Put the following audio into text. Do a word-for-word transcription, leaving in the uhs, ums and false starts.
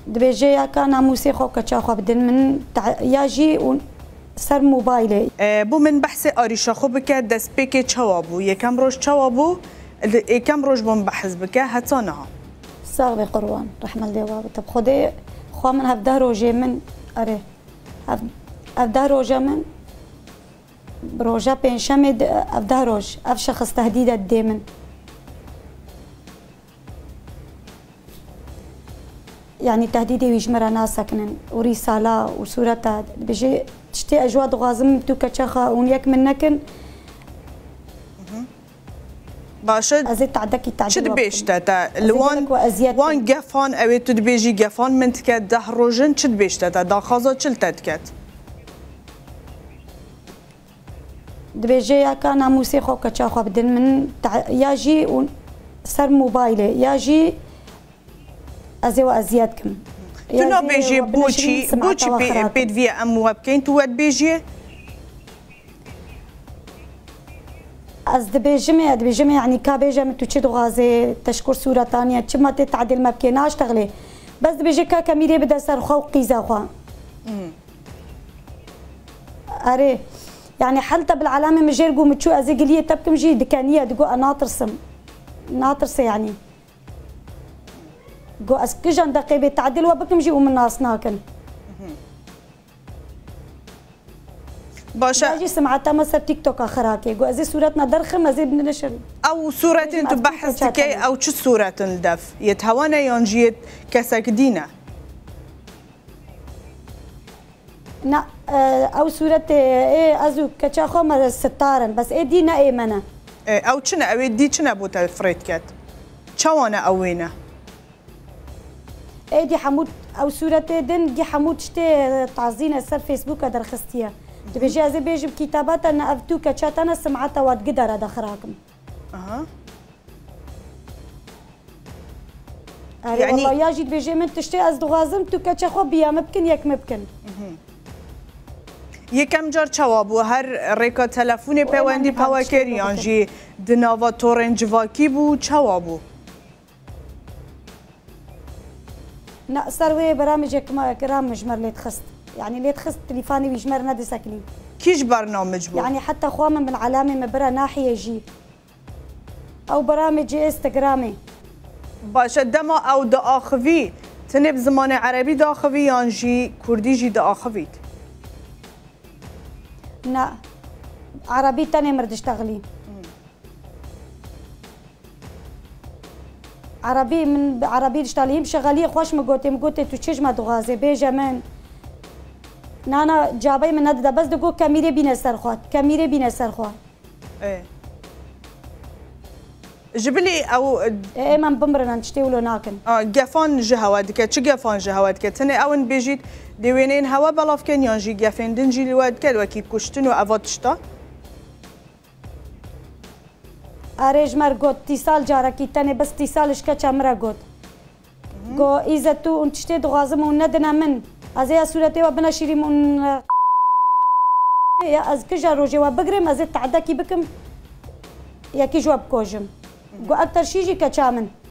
Dibêje ya ka namûsê xwe keça xwe bidin min, ta-, ya jî û ser mobaylê. E, bo min behsê arîşa xwe bike, destpêkê çawa bû? Yekem roj çawa bû? Li êkem roj bo min behs bike, heta niha. Sax be qurban, rehmet lê wa bite. Xwedê xwe min hevdeh rojê min, erê, hev-, hevdeh roja min, roja pêncşemê di, hevdeh roj, ev şexs tehdîde didê min. Yanî tehdîdê wî ji min re nasekinin û rîsala û sûreta dibêje, tiştê ez ji we dixwazim, tu keça xwe hûn yek min nekin. Baş e, ez ê tadekî tadî çi dibêjte te? Li wan, wan gefan, ew ê tu dibêjî gefan min dike deh roj in, çi dibêjte te? Daxwaza çi li te diket? Dibêje ya ka namûsê xwe keça xwe bidin min, ta-, ya jî û ser mobaylê, ya jî ez ê we eziyet kim. Tu nabêjî boçî, boçî pê, pêdivî ye em we bikeyn, tu we dibêjiyê? Ez dibêjimê, ez dibêjimê, yanî ka bêje min tu çi dixwazê, teşkur sûretaniye, çima tê tadîl me bikê, naştexlê. Bes dibêje ka kemîrê bide ser xwe û qîza xwe. Erê. Yanî heta bil elamê min jêr got, min çû ez ê giliyê te bikim jî dikeniye, digot ez natirsim. Natirse yanî. Got ez kijan deqê bê tadîl we bikim jî û min nas nakin. Baş e. Ya jî simeta me ser TikToka xirake. Got ez ê sûretna derxim, ez ê binişim. Ew sûretên tu behs dikey, ew çi sûretin li dev? Yê hewa ne yan jî yê kesek dî ne? Na, e, ew sûretê ê ez û keça xwe me sitar in, bes ê dî ne ê me ne. E, ew çi ne? Ew ê dî çi ne bo te firêt ket? Çawa ne ew wê ne? Êdî hemû ew sûretê din gî hemû tiştê tazî ne ser Facebooka derxistiye. Dibêje ez ê bêjim kîtaba te ne ev tu keça te ne simeta we digidara de xirakim. Aha. Erê, yanî wela ya jî dibêje min tiştê ez dixwazim tu keça xwe biya min bikin, yek min bikin. Yekem car çawa bû? Her rêka telefonê peywendiya we kir yan jî di nava torên civakî bû? Çawa bû? Na, ser wê beramê cekma kiram min ji me lê dixist. Yanî lê dixist, telîfanê wî ji me re nedisekilî. Kî ji ber namij bû? Yanî heta xwe min bin elamê min bira nahiyê jî. Ew beramê cê Instagramê. Baş e, dema ew diaxivî, tenê bi zimanê erebî diaxivî yan jî kurdî jî diaxivît? Na, erebî tenê mir diştexilî. Erebî min, bi erebî diştalî hîm şexeliyê xweş min gotê, min gotê tu çi ji me dixwazê, bêje min. Nana, cavabê min nedide, bes digot kemîrê bîne ser xwe, kemîrê bîne ser xwe. Ê. Ji bilî ew, e, ê, em bimrinin, tiştê wilo nakin. A, gefan ji hewe dike, çi gefan ji hewe dike? Tenê ew in bêjît, dê wêneyên hewe belav ken yan jî gefên din jî li we dike, wekî kuştin û eva tişta? Erê, ji me re got, tîsal carekî tenê bes tîsal ji keça min re got. Got, Îzet, tu hûn tiştê dixwazim hûn nedine min. Ez ê ya sûretê we bineşîrim hûn, e, ya ez kija rojê we bigrim, ez ê tadekî bikim, yekî ji we bikojim. Got, ekter şî jî keça min.